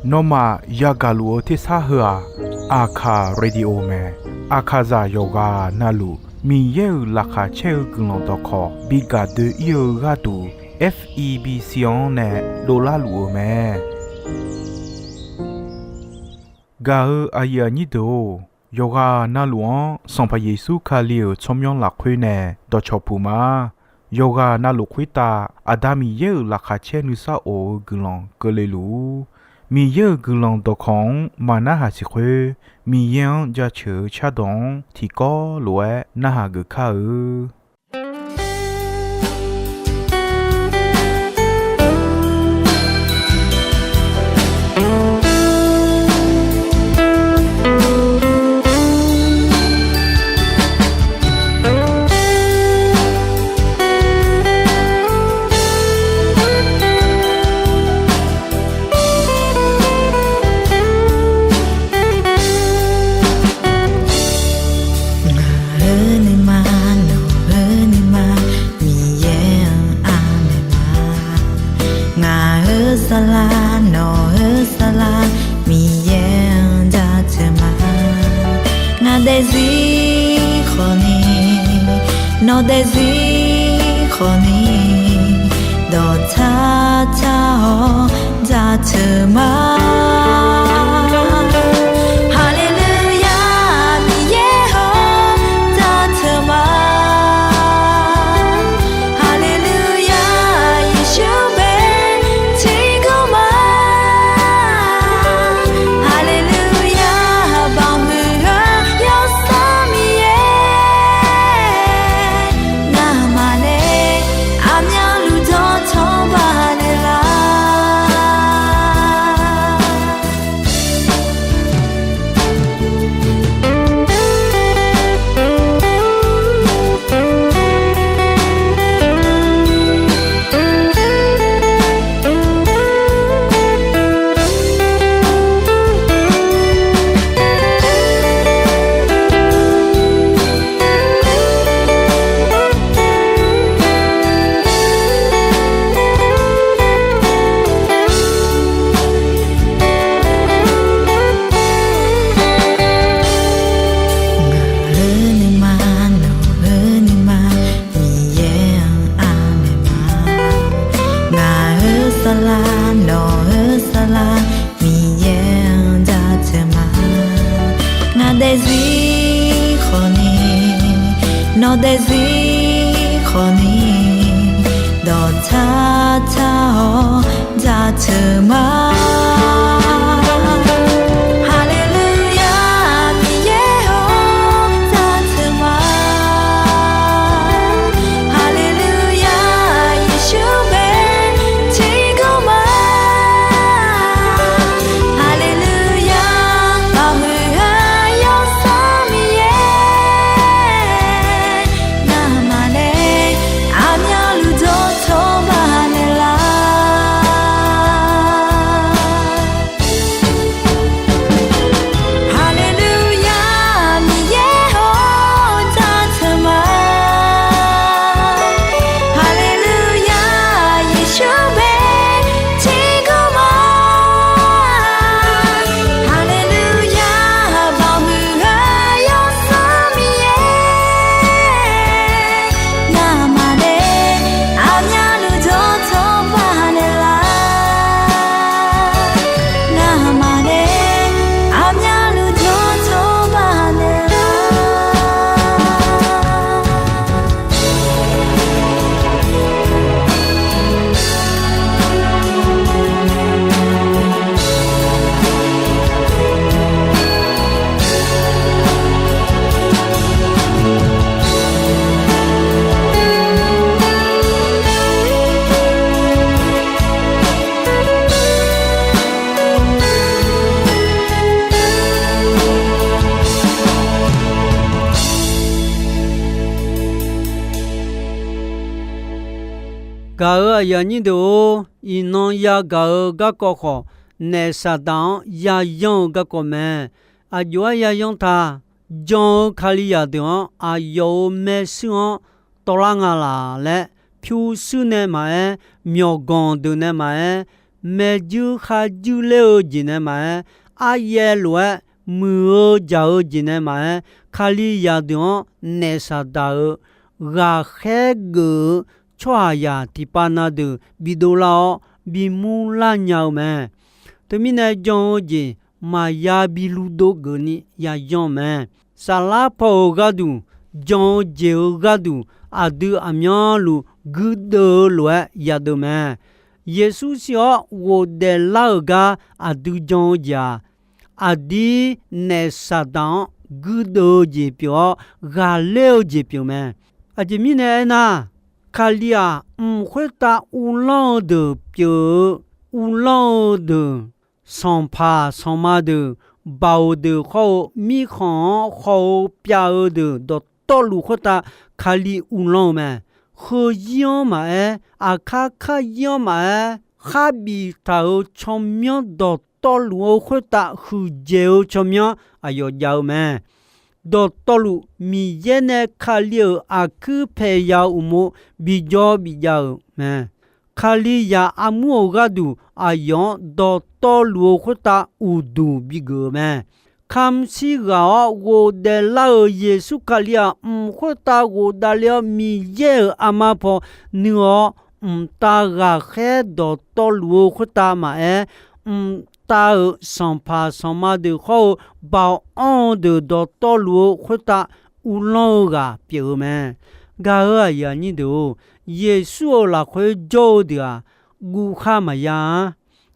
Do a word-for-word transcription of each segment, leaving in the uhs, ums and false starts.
Nawmaf yagaq luf-eu tersar heu-aq, Aqkaq Radio mae. Aqkaqzaq yawqghaq navluf Miqyaer-euq laqkhaq caer-eu guiqlanq dawqkawq bi gaq doe-ir-eu gharduq, F E B C-anr nae dovlar luf-eu mae. Gaq-eu aqyuif aqnyir deuq-or, yawqghaq navluf-anr Sanqpaq Yeqsur Kali-euq tsawrmyanr lafkhoer nae dawqcawq puq ma. Yawqghaq navluf khoertav Aqda Miqyaer-euq laqkhaq caer nuisar of-eu guiqlanq keuvle luf-ur. Miqyaer-euq guiqlanq dawqkawq-anr maqnarhaq siq khoer, Miqyaer-anr jaceuq-eu cardawq-anr tiqkawv lof-aer narhaq geuf kar-eu. Ngaq-euq nuima, nawq-euq nuima, Miqyaer-anr anaeq ma. Ngaq-euq saflar, nawq-euq saflar, Miqyaer-anr jaceuq ma. Ngaq daefzir khawfni, nawq daefzir khawfni, dawqtsar tsar-awr jaceuq ma. Haleluya, Miqyaer-or, jaceuq ma. Haleluya, Yeqsur bae tiqkawv ma. Haleluya, baoq huiq-eu Yawsanr Miqyaer, ngamaf nae aqmyanluf dawqtawq baqnaeq lar. Ngaq-euq nuima, nawq-euq nuima, Miqyaer-anr anaeq ma. Ngaq-euq saflar, nawq-euq saflar, Miqyaer-anr jaceuq ma. Ngaq daefzir khawfni, nawq daefzir khawfni, dawqtsar tsar-awr jaceuq ma. Haleluya, Miqyaer-or, jaceuq ma. Haleluya, Yeqsur bae tiqkawv ma. Haleluya, baoq huiq-eu Yawsanr Miqyaer, ngamaf nae aqmyanluf dawqtawq baqnaeq lar. Haleluya, Miqyaer-or, jaceuq ma. Haleluya, Yeqsur bae tiqkawv ma. Haleluya, baoq huiq-eu Yawsanr Miqyaer, ngamaf nae aqmyanluf dawqtawq baqnaeq lar. Ngamaf nae aqmyanluf dawqtawq baqnaeq lar. Gaq-euq aqyuif aqnyir deuq-or, iqnan yagaq-eu garkawv khawf, naef Saqdaq-anr yayanr-eu garkawv mae. Aqjox-aer yayanr ta, jan-eu Kalizaq deuq-anr aqyawf-euq maershuir-anr tawvlar nga laq laer, pyurshuir nae maqaer, myawqganq deuq nae maqaer, maeqjuir kharjuir ler-eu jeq nae maqaer, aryaev lof-aer muiq-eu jaq-eu jeq nae maqaer, Kalizaq deuq-anr naef Saqdaq-euq ghaqkhaer geuf-eu tsawrhaqzaq tiqpav na deuq bidov lar-awr, bimur lar nya-eu mae. Teumirnae jan-eu jeq maqya bi ludov geufni yayan-eu mae. Saflar paw-euq gharduq, jan-eu jeq-euq gharduq, aqdui aqmyanluf guirdeuv-eu lof-aer yadeuv mae. Yeqsur shir-awr ghofdaef lar-euq gar aqdui jan-eu jeq-aq, aqdir naef Saqdaq-anr guirdeuv-eu jeq pyeuf-awr, ghaqler-eu jeq pyeuf mae. Aqjeq mirnae aernar, Kali-aq, mq khoertav uvlanr-eu deuq pyeuf-eu, uvlanr-eu deuq, sanqpaq sanqma deuq, baoq deuq khawr-eu, mirkhanq-anr khawf-eu pyav-eu deuq dawqtawvluf khoertav Kali uvlanr-eu mae. Heuzir-anr maqaer, aqkar karzir-anr maqaer, khar biftaq-euq tsawrmyanr dawqtawvluf-eu khoertav huiqdzaeq-eu tsawrmyanr aqyawf jav-eu mae. Dawqtawvluf Miqyaer nae Kali-euq aqkuir paeqya-eu uqmov bijawr bijav-euq mae. Kalizaq armur-euq gharduq aqyawf-anr dawqtawvluf-eu khoertav uqduq bigeuf-euq mae. Kamq shir ghaq-awr ghofdaef lar-euq Yeqsur Kali-aq, mq khoertav ghofdav le-awr Miqyaer-euq armar paw nuir-awr, mqtav ghaqkhaer dawqtawvluf-eu khoertav maqaer, mqtav-euq sanqpaq sanqma deuq khawr-eu baoq anr-eu deuq dawqtawvluf-eu khoertav uvlanr-eu ghaq pyeuf-eu mae. Gaq-euq aqyuif aqnyir deuq-or, Yeqsur-euq lafkhoer jawr-eu deuq-aq, guvkhar maqya-a.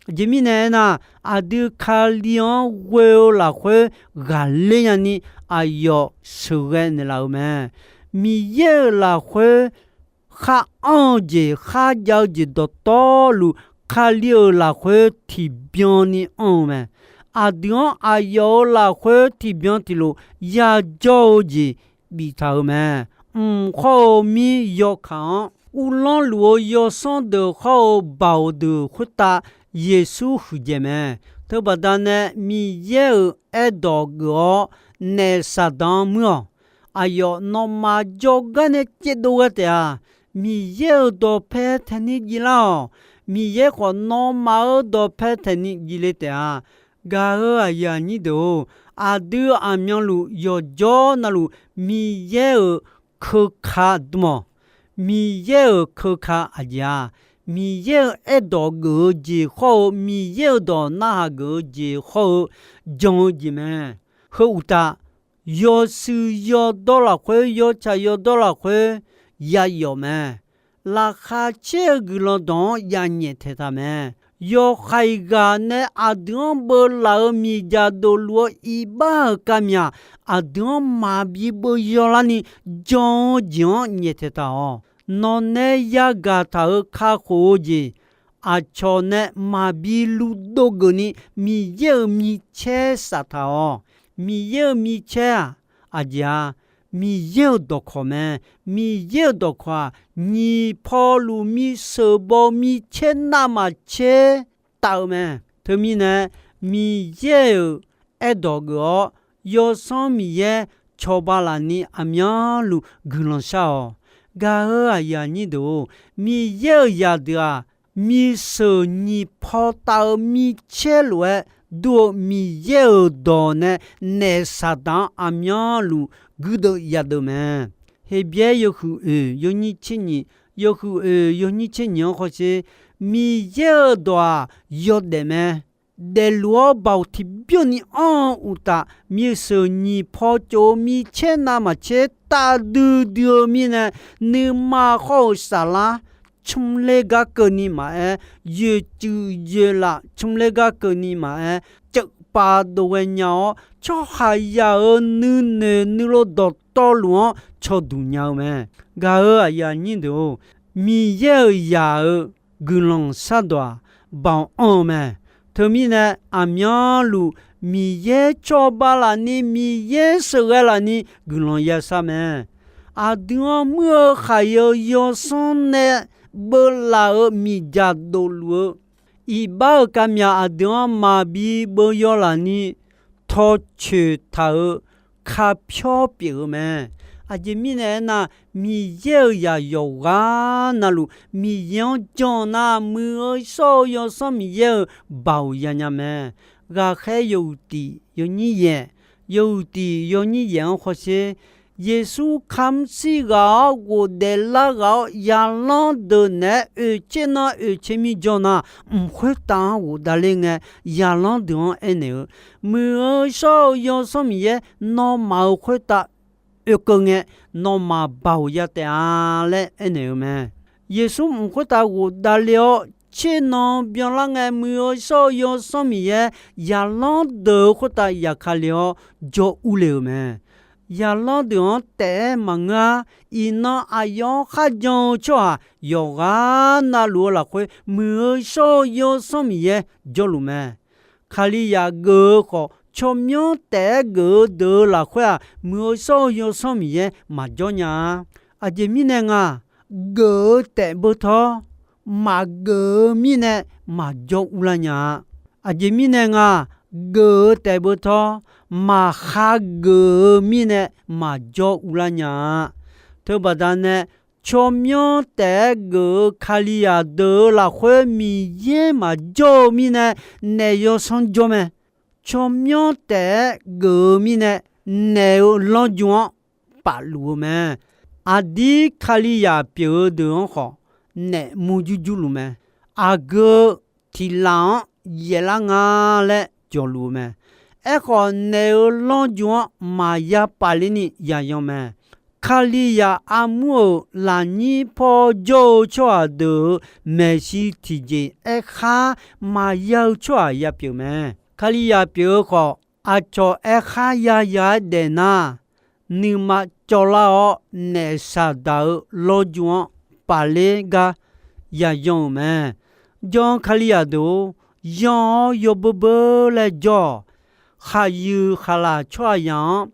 Aqjeq mirnae aernar, aqdui Kali-anr ghoe-eu lafkhoer ghaqler nyani aqyawf sheuqghae naeqlaf-euq mae. Miqyaer-euq lafkhoer khar anr-eu jeq, kharjav-eu jeq dawqtawvluf, Kali-euq lafkhoer tiqbyan ni anr-eu mae. Aqdui-anr aqyawf-euq lafkhoer tiqbyan tiqlof yajawr-eu jeq biftaq-euq mae. Mq khawr-eu mir yawkaq-anr uvlanr luf-eu yawsanr deuq khawr-eu baoq deuq khoertav Yeqsur huiqdzaeq mae. Teubaqda nae Miqyaer-euq aerdawq geuf-awr naef Saqdaq-anr muir-awq. Aqyawf nawmaf jawrgar nae caevdov ghae taef-a. Miqyaer-euq dawqpae taeqni jiv lar-awq. Miqyaer khawf nawmaf-euq dawqpae taeqni jiv le taef-a. Gaq-euq aqyuif aqnyir deuq-or, aqdui aqmyanluf yawqjawr navluf Miqyaer-euq keuka dm-awq. Miqyaer-euq keuka aqjeq-aq, Miqyaer-euq aerdawq geuf-eu jeq khawr-eu, Miqyaer-euq dawq narhaq geuf-eu jeq khawr-eu, jan-eu jeq mae. Heu uqtaf, yawshuif yawdawr lafkhoer, yawtsaq yawdawr lafkhoer yayawf mae. Laqkhaq caer-eu guiqlanq dawq-anr yanyaef taeqtaq mae. Yawhaiq ghaq nae aqdui-anr beuvlaf-euq miqdzaq dofluf-eu iqbax-euq kavmyaq, aqdui-anr maqbi beuv yawlarni jan-eu jeq-anr nyaeftaeq taq-awq. Nawqnae yagaq taq-euq kakhof-eu jeq, aqcawq nae maqbi ludov geufni Miqyaer-euq micaer saftaq-awq. Miqyaer-euq micaer-aq, aqjeq-a, Miqyaer-euq dawqkawq mae. Miqyaer-euq dawqkawq-aq, nyiq paw luf misheuq baw micaer navmaqtser taf-eu mae. Teumirnae, Miqyaer-euq aerdawq geuf-awr, Yawsanr Miqyaer cawba lafni aqmyanluf guiqlanq shar-awq. Gaq-euq aqyuif aqnyir deuq-or, Miqyaer-euq zaqdeuq-aq, misheuq nyiq paw taf-eu micaer lof-aer dur-eu Miqyaer-euq dawq nae naef Saqdaq-anr aqmyanluf guirdeuv yadeuv mae. Heqbyaer yawhuiq oeq yawnyir tser nyiq, yawhuiq oeq yawnyir tser nyiq-anr hawsher, Miqyaer-euq dawq-aq yawdaef mae. Daefluf-awr baoq tiqbyan ni anr-eu uqtaf, misheuq nyiq paw tsof-eu micaer navmaqtser taf duidui-eu mirnae, nuima khawr-euq saflar cmr ler gar keuvni maqaer, yoeqtsuif yoeqlaf cmr ler gar keuvni maqaer, ceuvpav dov ghaenya-awr, tsawrhaqzaq-euq nuinoeq nuilov dawqtawvluf-anr cawduq nya-eu mae. Gaq-euq aqyuif aqnyir deuq-or, Miqyaer-euq zaq-euq guiqlanq shardawq-aq, baoq anr-eu mae. Teumirnae, aqmyanluf Miqyaer cawba lafni, Miqyaer sheuqghae lafni guiqlanq yashar mae. Aqdui-anr muir-eu khaqyeu yawsanr nae beuvlaf-euq miqdzaq dofluf-eu iqbax-euq kavmyaq aqdui-anr maqbi beuv yaw lafni tawrcoeq taq-euq kapyawr pyeuf-eu mae. Aqjeq mirnae aernar, Miqyaer-euq zaq yawqghaq navluf Miqyaer-anr jan nar, muiq-eu shawr-eu Yawsanr Miqyaer-euq baoq yanya mae. Ghaqkhaer yawhuiq tiq yawnyir yaeq, yawhuiq tiq yawnyir yaeq-anr hawsher. Yeqsur kamr shir ghaq-awr ghofdaef lar ghaq-awr, zaqlanr deuq naeq-aer oeqtser nan oeqtser mir jawr nar, mq khoertav-anr ghofdav ler ngae, zaqlanr deuq-anr aernaeq-eu, Muiq-eu shawr-eu Yawsanr Miqyaer, nawmaf-euq khoertav oekeuv ngae, nawmaf baoq ya taef-a laer aernaeq-eu mae. Yeqsur mq khoertav ghofdav le-awr tser nan byanlar ngae, Muiq-eu shawr-eu Yawsanr Miqyaer, zaqlanr deuq-euq khoertav yaqkale-awr jawr urle-euq mae. Zaqlanr deuq-anr taef-aer maqngeur-ar, iqnan aqyawf-anr kharjan-eu tsawrhaq yawqghaq navluf-eu lafkhoer, Muiq-eu shawr-eu Yawsanr Miqyaer jawrluf mae. Kalizaq geuf-eu khawf, tsawrmyanr taef-aer geuf-eu deuq-euq lafkhoer-aq, Muiq-eu shawr-eu Yawsanr Miqyaer maqjawr nya-a. Aqjeq mirnae nga, geuf-eu taef beutawr, maqgeuf-eu mirnae maqjawr urlar nya-a. Aqjeq mirnae nga, geuf-eu taef beutawr, maqkha geuf-eu mirnae maqjawr urlar nya-a. Teubaqda nae, tsawrmyanr taef-aer geuf-eu Kalizaq deuq-euq lafkhoer Miqyaer maqjawr-eu mirnae, naef yawsanr jawr mae. Tsawrmyanr taef-aer geuf-eu mirnae, naef-euq lanrju-anr pafluf-eu mae. Aqdir Kalizaq pyeuf-eu deuq-anr khawf, naef murjur jurluf mae. Aqgeu tiq laf-anr yaeflar nga laer jawqluf-eu mae. Aerkhawf, naef-euq lanrju-anr maqya pafler ni yayan mae. Kalizaq armur-euq lafnyir paw jawr-eu tsawrhaq deuq-euq maeqshi tiqjeq aerkhar maqya-eu tsawrhaq ya pyeuf mae. Kalizaq pyeuf-eu khawf, aqcawq aerkhar yaya-aer daef nar, nuima cawvlar-awr, naef Saqdaq-euq lanrju-anr pafler gar yayan-euq mae. Jan Kalizaq deuq-or, yan-awr yawbeur beur laer jawr-awq. Khaqyuif khaqlaq tsawrhaqzaq-anr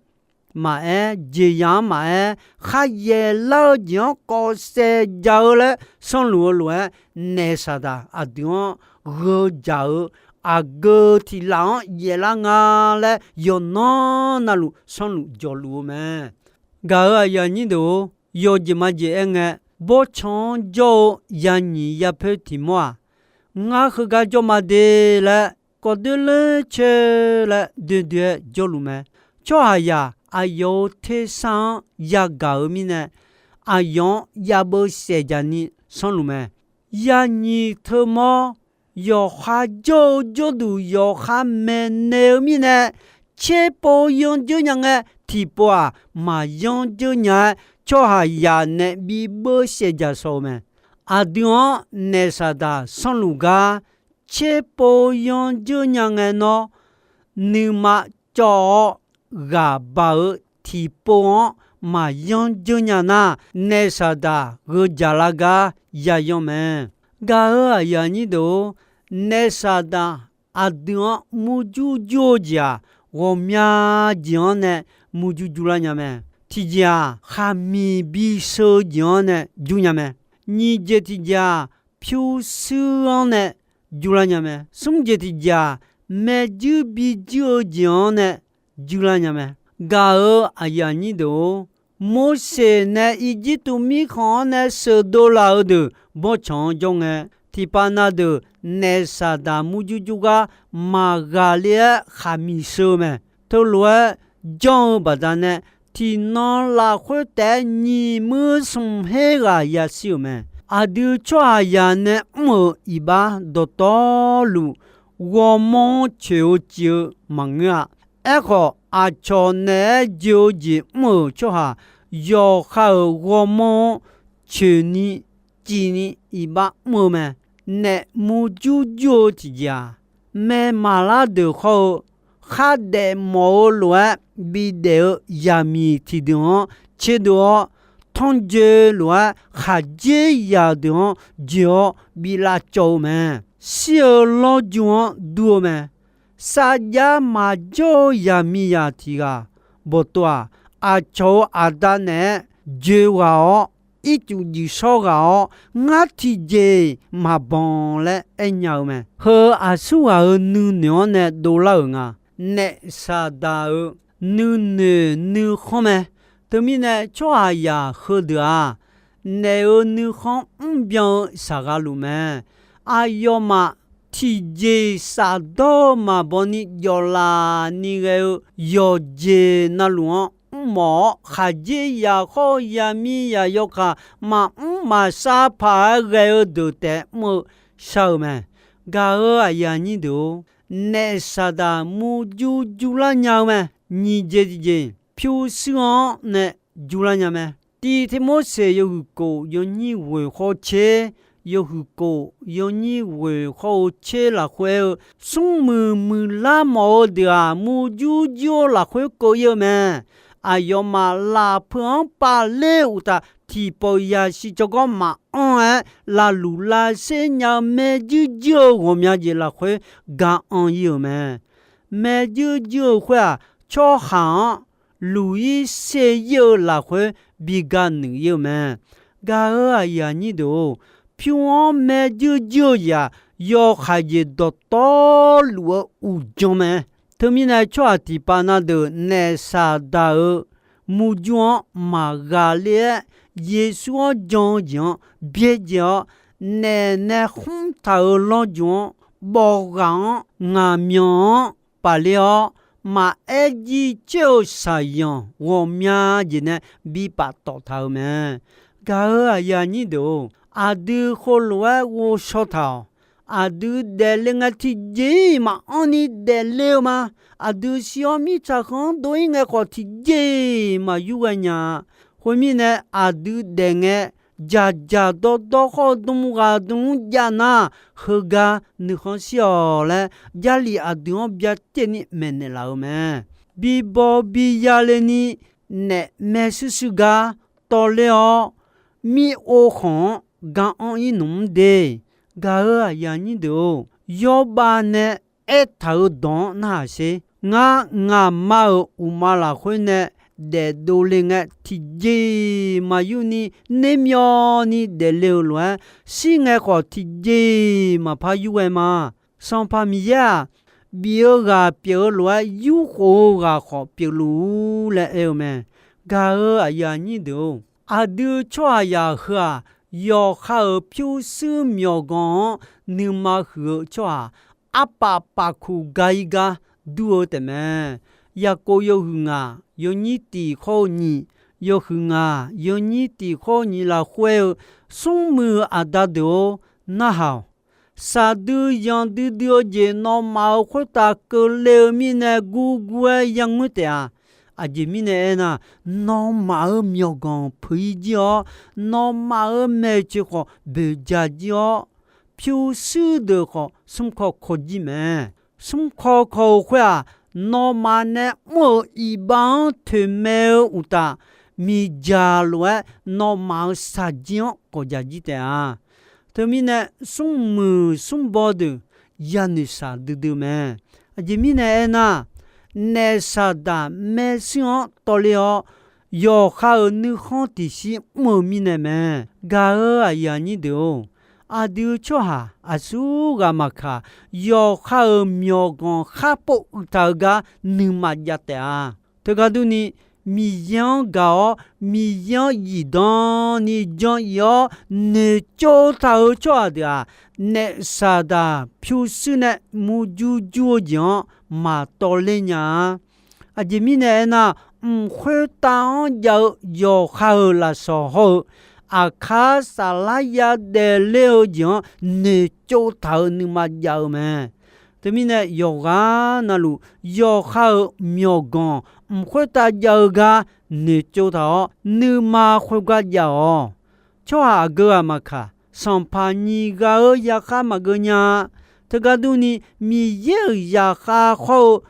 maqaer, jeqzaq-anr maqaer, kharyaef lar-eu jeq-anr kawv saef jaq-eu laer sanrluf-eu lof-aer, naef Saqdaq aqdui-anr gheu jaq-eu aqgeu tiq laf-anr yaeflar nga laer yawqnan navluf sanrluf jawqluf-eu mae. Gaq-euq aqyuif aqnyir deuq-or, yawjeq majeq aer ngae, bawrtsanq-anr jawr-eu yanyiq yapoer tiq mawr-aq, ngar heugar jawr ma de laer kawv doer ler coer laer doe doe-aer jawrluf mae. Tsawrhaqzaq aqyawf-euq tersar-anr yagaq-eu mirnae, aqyawf-anr yabeu saef jaq ni sanrluf mae. Yanyiq teumawr, yawqha jawr-eu jawrduq yawqha maeqnaeq-eu mirnae, tserpov yanr dzeur nya ngae, tiqpov-aq maqyanr dzeur nya-aer, tsawrhaqzaq nae bibeu saef jaq shawr-eu mae. Aqdui-anr naef Saqdaq sanrluf gar, tserpov yanr dzeur nya ngae nawr, nuima cawv-awr ghaq baq-eu tiqpov-anr maqyanr dzeur nya nar, naef Saqdaq gheu jaq lar gar yayan mae. Gaq-euq aqyuif aqnyir deuq-or, naef Saqdaq aqdui-anr murjur jur-eu jeq-aq, ghawqmya jeq-anr nae murjur jur lar nya mae. Tiqjeq-aq, khaqmiq bisheu-eu jeq-anr nae jur nya mae. Nyiq jeq tiqjeq-aq, pyurshuir-anr nae jur lar nya mae. Smr jeq tiqjeq-aq, maerjuir bijuir-eu jeq-anr nae jur lar nya mae. Gaq-euq aqyuif aqnyir deuq-or, Morseq nae Irjirtuv mirkhanq-anr nae sheuqdov laf-eu deuq bawrtsanq-anr jawr ngae, tiqpav na deuq naef Saqdaq murjur jur gar maqghaqle-aer khaqmiq sheu-eu mae. Teulof-aer janr-eu baqdanae, tiqnan lafkhoer taef-aer nyiq muir smq her ghaq yashir-euq mae. Aqdui tsawrhaqzaq nae mr-euq iqbax dawqtawvluf, ghawrmawr-anr coeq-eu civ-eu maqngeur-a. Aerkhawf, aqcawq naeq-aer joe-eu jeq mr-euq tsawrhaq, yawqha-euq ghawrmawr-anr coeqni civni iqbax mr-eu mae. Naef murjur jur-eu tiqjeq-aq, maermaq lar deuq hawr-eu, khardaef mawf-eu lof-aer bidaef-eu zaqmiq tiqdeuq-anr tserdov-awr, tanrjoe lof-aer khaqdzerzaq deuq-anr joe-awr bi lavcawv-eu mae. Shir-eu lawrju-anr dur-eu mae. Sarjax maqjawr-eu zaqmiqzaq tiq ghaq bawqtov-aq, aqcawq-euq aqda naeq-aer joe ghaq-awr, ircuf juif shawr ghaq-awr, ngar tiqjeq-iq maqbanq laer aernya-eu mae. Heu aqsurghaq-euq nuinoeq-anr nae dovlar-euq nga. Naef Saqdaq-euq nuinoeq nuikhanr mae. Teumirnae tsawrhaqzaq heudeuq-aq, naef-euq nuikhanr mrbyan-eu shaqgha luf mae. Aqyawfmaf tiqjeq-iq shafdawr-eu maqbaw ni jawflaf ni ghae-eu yawqjeq navluf-anr mrmawf-awr, khaqdzerzaq khawr-eu yamir zaq yawkaq maqmr maqshav paq-aer ghae-eu deuq taef mr-eu shar-eu mae. Gaq-euq aqyuif aqnyir deuq-or, naef saqdaq murjur jurlar nya-eu mae. Nyiq jeq tiqjeq, pyurshuir-anr nae jurlar nya mae. Tiq Tirmorseq yawhuiq kof yawnyir ghoeq khawr tser, yawhuiq kof yawnyir ghoeq khawr-eu tser lafkhoer aer-eu, smrmuiq muiqlar mawf-eu deuq-aq, murjur jur-eu lafkhoer keuv ir-eu mae. Aqyawfmaf lafpeu-anr pavler uqtaf, tiqpawf yasiq tsawrganr maqanr-aer lavluq lavsher nya-eu maerjuir juir-eu ghawqmya jeq lafkhoer ga anr ir-euq mae. Maerjuir juir-eu khoer-aq, tsawrhaq-anr luq-ir ser ir-eu lafkhoer bi ga nuiq ir-eu mae. Gaq-euq aqyuif aqnyir deuq-or, pyur-anr maerjuir juir-eu jeq-aq, yawkhaeq jeq dawqtawvluf-eu uqdzan mae. Teumirnae tsawrhaq tiqpav na deuq naef saqdaq-euq murjur-anr maqghaqler-aer, Yeqsur-anr jan-eu jeq-anr byaerdzae-awr, naef nae khmr taq-euq lawrjuq-anr bawq ghaq-anr ngaqmyanq-anr pafler-awr, maqaer jircoer-eu shaqzanq ghawqmya jeq nae bi paftawf taq-euq mae. Gaq-euq aqyuif aqnyir deuq-or, aqdui khoerlof-aer ghovshaw taq-awq. Aqdui daefle ngae tiqjeq-iq maqanr ni daefle-eu ma. Aqdui shir-awr mirtsaq heu-anr dov-ir ngae khawf tiqjeq-iq maqyur ghae nya-a. Khoermirnae, aqdui daef ngae, dzaqdzaq dawrdawr khawr-eu dm ghaq dm lmr jav nar, heugar nuikhanr shir-awq laer, Jarlif aqdui-anr byacaevni maeqnaeq laf-euq mae. Bibaw biya le ni naef maershuir shuir gar tawvler-awr, mir ov khanq-anr ga anr ir nmq mr de. Gaq-euq aqyuif aqnyir deuq-or, yawrbav nae aertaq-euq dawq-anr narhaq sher. Ngar ngaqma-euq uqma lafkhoer nae daefdov le ngae, tiqjeq-iq maqyur ni nermyawvni daefle-euq lof-aer, shir ngae khawf tiqjeq-iq maqpar yur ghae ma. Sanqpaq Miqyaer-aq, bif-eu ghaq pyeuf-eu lof-aer, yurkhof-eu ghaq khawf pyeufluf-ur laer aer-eu mae. Gaq-euq aqyuif aqnyir deuq-or, aqdui tsawrhaqzaq heu-aq, yawqha-euq pyurshuir myawqganq-anr nuima huiq-eu tsawrhaq arpaf paf kuq ga-ir gar dur-eu taefmae. Yaqkov yawhuiq ngaq yawnyir tiq khawr-eu nyiq, yawhuiq ngaq yawnyir tiq khawr-eu nyiq lafkhoer-eu, smrmuiq-eu aqda deuq-or, narhaq-awq. Saqdui yanq duidui-eu jeq nawmaf-euq khoertav keuvle-eu mirnae gurgur-aer yangoer taef-a. Aqjeq mirnae aernar, nawmaf-euq myawqganq peuq-ir jir-awr, nawmaf-euq maeqtsoeq khawf boeqja jir-awr, pyurshuir deuq khawf smrkaw kaw jir mae. Smrkaw kaw-eu khoer-aq, nawmaf nae mr-euq iqbax-anr toeqmae-eu uqtaf, miqdzaq lof-aer nawmaf-euq shaqjir-anr kawqjaq jir taef-a. Teumirnae, smrmuiq smrbaw deuq yanoeq shaq duidui mae. Aqjeq mirnae aernar, naef saqdaq maershuir-anr tawvler-awr, yawqha-euq nuikhanr tiqshir mr-eu mirnae mae. Gaq-euq aqyuif aqnyir deuq-or, aqdui tsawrhaq aqsurghaq maqkaq, yawqha-euq myawqganq khar pov uiq taq-eu gar nuima jav taef-a. Teugar durni, Miqyaer-anr gaq-awr, Miqyaer-anr zifdan ni jan-ir-awr noeqtsov taq-euq tsawrhaq deuq-aq, naef saqdaq pyurshuir nae murjur jur-eu jeq-anr maqtawvler nya-a. Aqjeq mirnae aernar, mq khoertav-anr jav-eu yawqha-euq lafsawq hawr-eu, aqkar saflar yadaef ler-eu jeq-anr noeqtsov taq-euq nuima jav-eu mae. Teumirnae yawqghaq navluf, yawqha-euq myawqganq mq khoertav jav-eu gar noeqtsov taq-awr, nuima khoergar jav-awq. Tsawrhaq aqgeu ghaq maqkaq, sanqpaq nyiq ghaq-euq zaqkhav maqgeuf nya-a. Teugar durni, Miqyaer-euq zaqkhav hawr-eu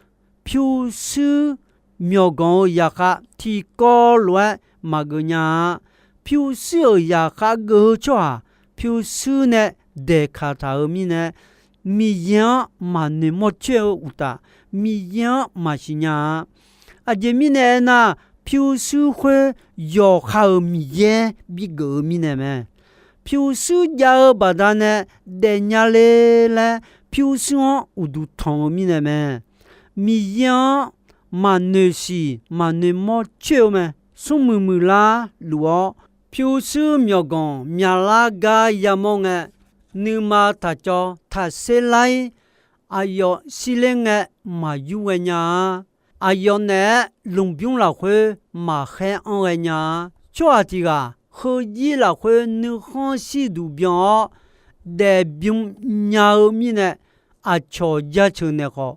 pyurshuir myawqganq-euq zaqkhav tiqkawv lof-aer maqgeuf nya-a. Pyurshuir-euq zaqkhav geuf-eu tsawrhaq, pyurshuir nae daeqkaq taq-euq mirnae, Miqyaer-anr maqnoeq mawrcoer-eu uqtaf, Miqyaer-anr maqsiq nya-a. Aqjeq mirnae aernar, pyurshuir khoer yawqha-euq Miqyaer bigeuf-eu mirnae mae. Pyurshuir jav-eu baqdanae daefnya le laer, pyurshuir-anr uqduq tanq-eu mirnae mae. Miqyaer-anr maqnoeq siq maqnoeq mawrcoer-eu mae. smrmuiq muiqlar luf-awr, pyurshuir myawqganq myaqlar gar yamawr ngae, nuima taqcawv taqser lar-ir, aqyawf shirler ngae maqyur ghae nya-a. Aqyawf naeq-aer lmqbymr lafkhoer maqkhaer anr ghae nya-a. Tsawrhaq tiq ghaq heujir lafkhoer nuikhanr shirduq byan-awr, daefbym nya-eu mirnae, aqcawq jaceuq naeq khawf,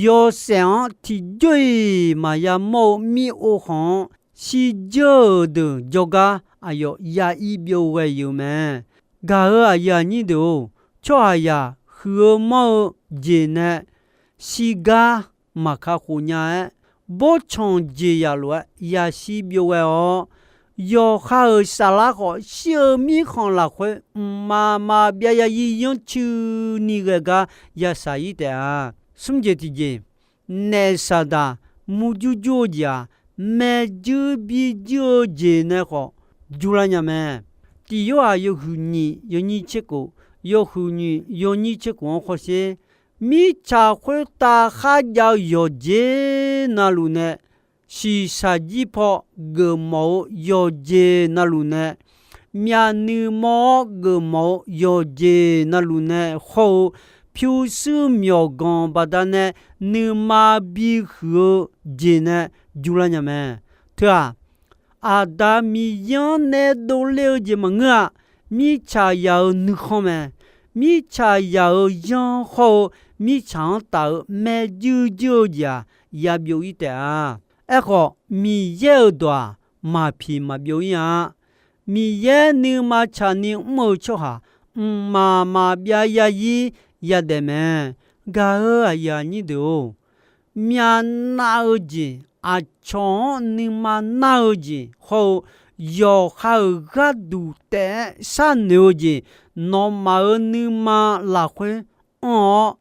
yawshaef-anr tiqjawr-iq maqya mawr-eu mir-or khanq-anr, shirdzeur-euq deuq jawrgar aqyawf ya ir byov ghae-euq mae. Gaq-euq aqyuif aqnyir deuq-or, tsawrhaqzaq huiq-eu manr-eu jeq nae shirgar maqka khof nya-aer, bawrtsanq jeq yaf lof-aer yashir byov ghae-awr, yawqha-euq saflar khawf shir-eu mirkhanq lafkhoer mqmaq maqbyav ya ir yanrcuini ghae gar yashaq ir taef-a. Smr jeq tiqjeq, naef saqdaq murjur jur-eu jeq-aq, maerjuir birjuir-eu jeq nae khawf jurlar nya mae. Tiq Yorhaq yawhuiq nyiq yawnyir tser khof, yawhuiq nyiq yawnyir tser khof-anr khawf sher, mirtsaq khoertav kharjav-eu yawqjeq navluf nae, shiqshaq jir paw geufmawf-eu yawqjeq navluf nae, myavnuiv mawr-awr geufmawf-eu yawqjeq navluf nae hawr-eu, pyurshuir myawqganq baqdanae nuima bihuiq-eu jeq nae jurlar nya mae. Teu-aq, Aqda Miqyaer-anr nae dovler-eu jeq maqngeur-a. Mirtsaq yaq-euq nuikhanr mae. Mirtsaq yaq-euq yanr hawr-eu, mirtsaq-anr taf-eu maerjuir juir-eu jeq-aq, yabyov ir taef-a. Aerkhawf, Miqyaer-euq dawq-aq, maqpiq maqbyov ir-a. Miqyaer nuima tsaqni mr-eu tsawrhaq mqmaq maqbyav ya ir yadaef mae. Gaq-euq aqyuif aqnyir deuq-or, myavnav-eu jeq, aqcawq-anr nuima nar-eu jeq hawr-eu, yawqha-euq gharduq taef-aer sharnoeq-eu jeq, nawmaf-euq nuima lafkhoer anr-awr,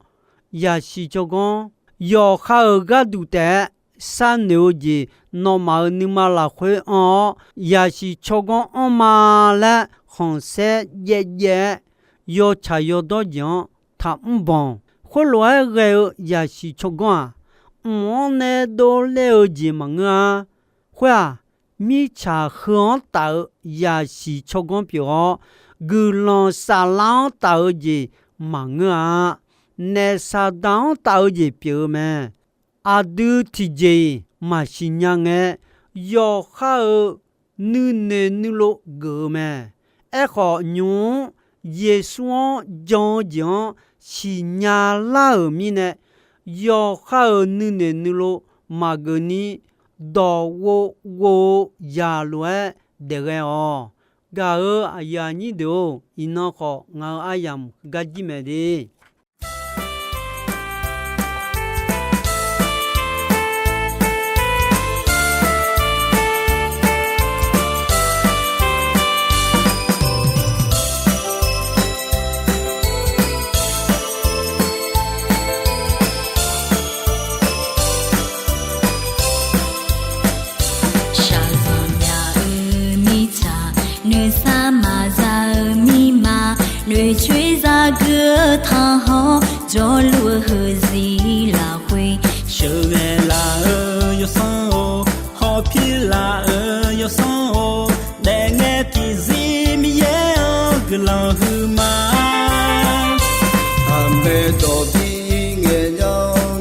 yasiq tsawrganr, yawqha-euq gharduq taef-aer sharnoeq-eu jeq, nawmaf-euq nuima lafkhoer anr-awr, yasiq tsawrganr anrma laer khanqsaer jaev jaev-aer, yawtsaq yawdawr jeq-anr taqmr banq. Khoerlof-aer ghae-eu yasiq tsawrganr-aq, mq-anr nae dovler-eu jeq maqngeur-a. Khoer-aq, mirtsaq heu-anr taf-eu yasiq tsawrganr pyeuf-awr, guiqlanq saflar-anr taf-eu jeq maqngeur-a. Naef saqdaq-anr taf-eu jeq pyeuf-eu mae. Aqdui tiqjeq-iq maqsiq nya ngae, yawqha-euq nuinoeq nuilov geuf-eu mae. Aerkhawf, nymq-mr Yeqsur-anr jan-eu jeq-anr siqnya lar-euq mirnae, yawqha-euq nuinoeq nuilov maqgeuf ni, dawq ghov ghov-eu zaq lof-aer daef ghae-awq. Gaq-euq aqyuif aqnyir deuq-or, iqnan khawf ngaq-euq aryamq heugar jir mae de. Shaqzanq nya-eu mirtsaq, noeqshaq maqza-eu mirma, noeqcoer zaqguq-eu tanqhawr, jawrluf-eu heuzir lafkhoer, sheuqghae laf-eu yawsanr-or, hawpir laf-eu yawsanr-or, daefngae tiqzir Miqyaer-anr guiqlanq huiqma. Aqmaeq dawq bi ngaeq nya,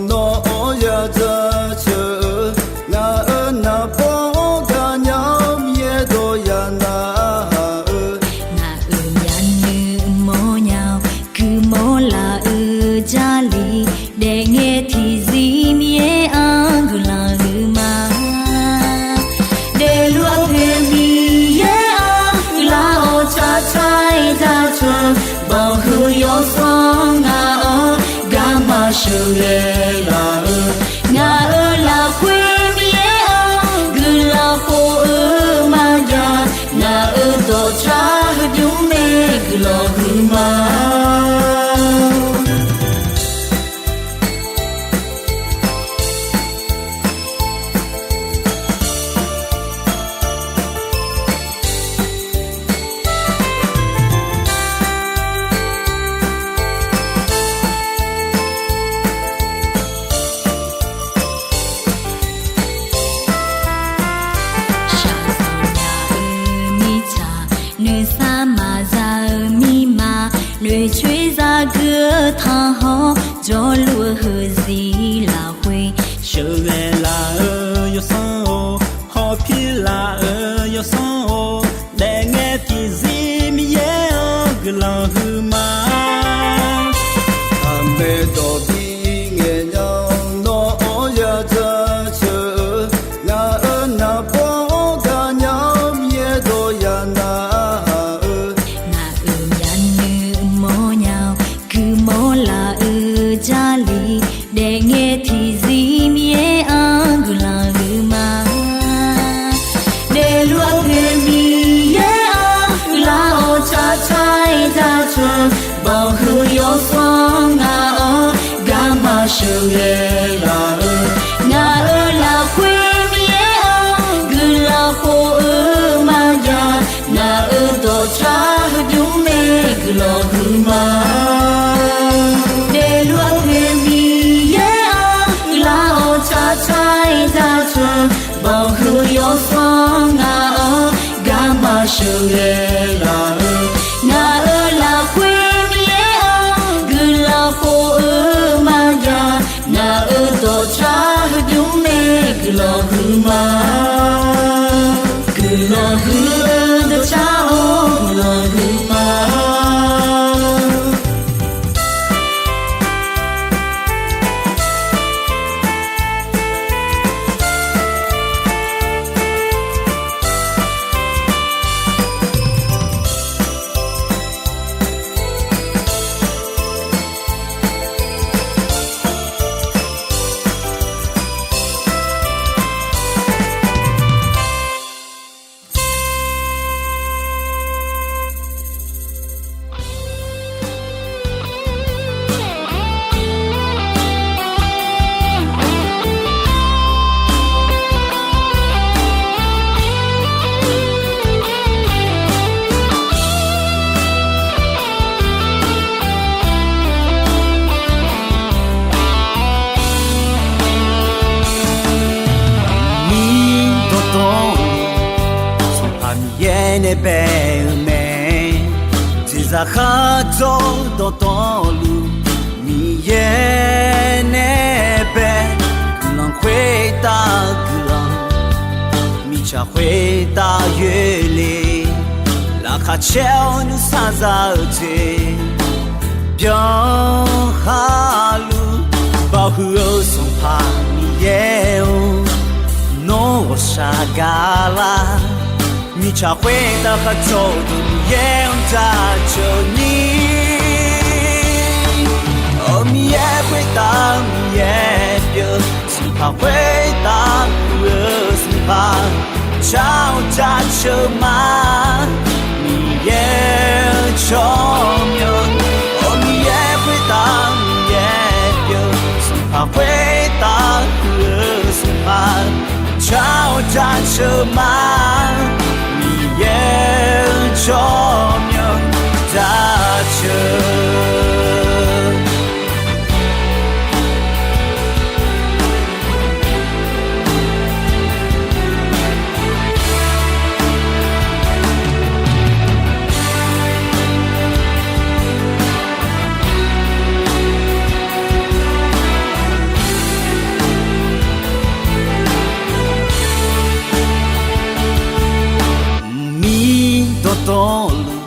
nawq-anr ya jaceuq-eu, ngaq-euq naqbawr-anr gaqnya-awr, Miqyaer dawq ya narhaq-eu, ngaq-euq myavnuiv mawrnya-awr, guiqmawr laf-eu Jarlif, daefngae tiqzir Miqyaer-anr guiqlanq huiqma. Daefluf-eu poeq Miqyaer-anr guiqlanq-awr, tsaqtsaq-aer jaceuq, banqhuiq yawsanr ngaq-anr ga Zir lafkhoer sheuqghae laf-eu yawsanr-or, hawpir laf-eu yawsanr-or, daefngae tiqzir Miqyaer-anr guiqlanq huiqma. Aqmaeq dawq bi ngaeq nya-awr nawr-anr ya jaceuq-eu, ngaq-euq naqbawr-anr gaqnya-awr Miqyaer dawq ya narhaq-eu, ngaq-euq myavnuiv mawrnya-awr guiqmawr laf-eu Jarlif, daefngae tiqzir Miqyaer-anr guiqlanq huiqma. Daefluf-eu poeq Miqyaer-anr guiqlanq-awr tsaqtsaq-aer jaceuq, bawqhuiq yawsanr ngaq-anr garma sheuqghae laf-eu, ngaq-euq lafkhoer Miqyaer-anr guiqlanq khof-eu maqjav, ngaq-euq dawqtsav heudmr nae guiqlanq huiqma. Daefluf-eu poeq Miqyaer-anr guiqlanq-awr tsaqtsaq-aer jaceuq, bawqhuiq yawsanr ngaq-anr garma sheuqghae laf-eu, ngaq-euq lafkhoer Miqyaer-anr guiqlanq khof-eu maqjav, ngaq-euq dawqtsav heudmr nae guiqlanq huiqma. Guiqlanq huiq-eu dawqtsav-or guiqlanq huiqma. Miqdawq dawqluf, Sanqpaq Miqyaer nae bae-eu mae. Jeqzaq kharjawr dawqtawvluf, Miqyaer nae bae. Guiqlanq khoertav guiqlanq, mirtsaq khoertav yoerle. Laqkhaq caer-awr nuisar za-eu jeq byan khaluf, bawhuiq-eu Sanqpaq Miqyaer-or, nawr ghawqshaq gaqlar. Mirtsaq khoertav kharjawr-eu Miqyaer-anr jaceuq ni, Aq, Miqyaer khoertav Miqyaer pyeuf, Sanqpaq khoertav puq-eu Sanqpaq, jar-awr jaceuq ma, Miqyaer-eu tsawrmyanr. Aq, Miqyaer khoertav Miqyaer pyeuf, Sanqpaq khoertav puq-eu Sanqpaq, jar-awr jaceuq ma, Miqyaer-eu tsawrmyanr jaceuq. Miqdawq dawqluf,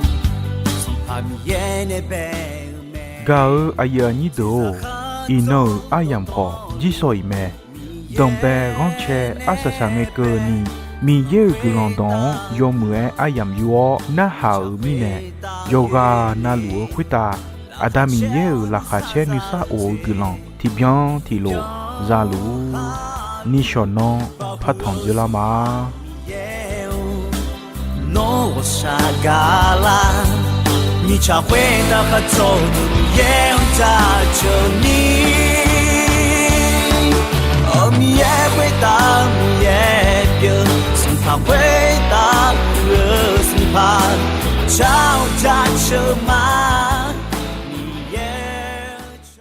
Sanqpaq Miqyaer nae bae-eu mae. Gaq-eu aqyuif aqnyir deuq-or, iqnan-euq aryamq khawf jirsawq iq mae. Danqbae ghanrcae arsaq saq ngae keuvni, Miqyaer-euq guiqlanq dawq-anr yawmuiq-aer aryamq yur-awr narhaq-euq mirnae, yawqghaq navluf-eu khoertav Aqda Miqyaer-euq laqkhaq caer nuisar of-eu guiqlanq tiqbyan tiqlof zaluf-ur. Nishawq nanr partanq dzeurlar ma. Nawr ghawqshaq gaqlar, mirtsaq khoertav kharjawr-eu Miqyaer-anr jaceuq ni, Aq, Miqyaer khoertav Miqyaer pyeuf, Sanqpaq khoertav puq-eu Sanqpaq, jar-awr jaceuq ma.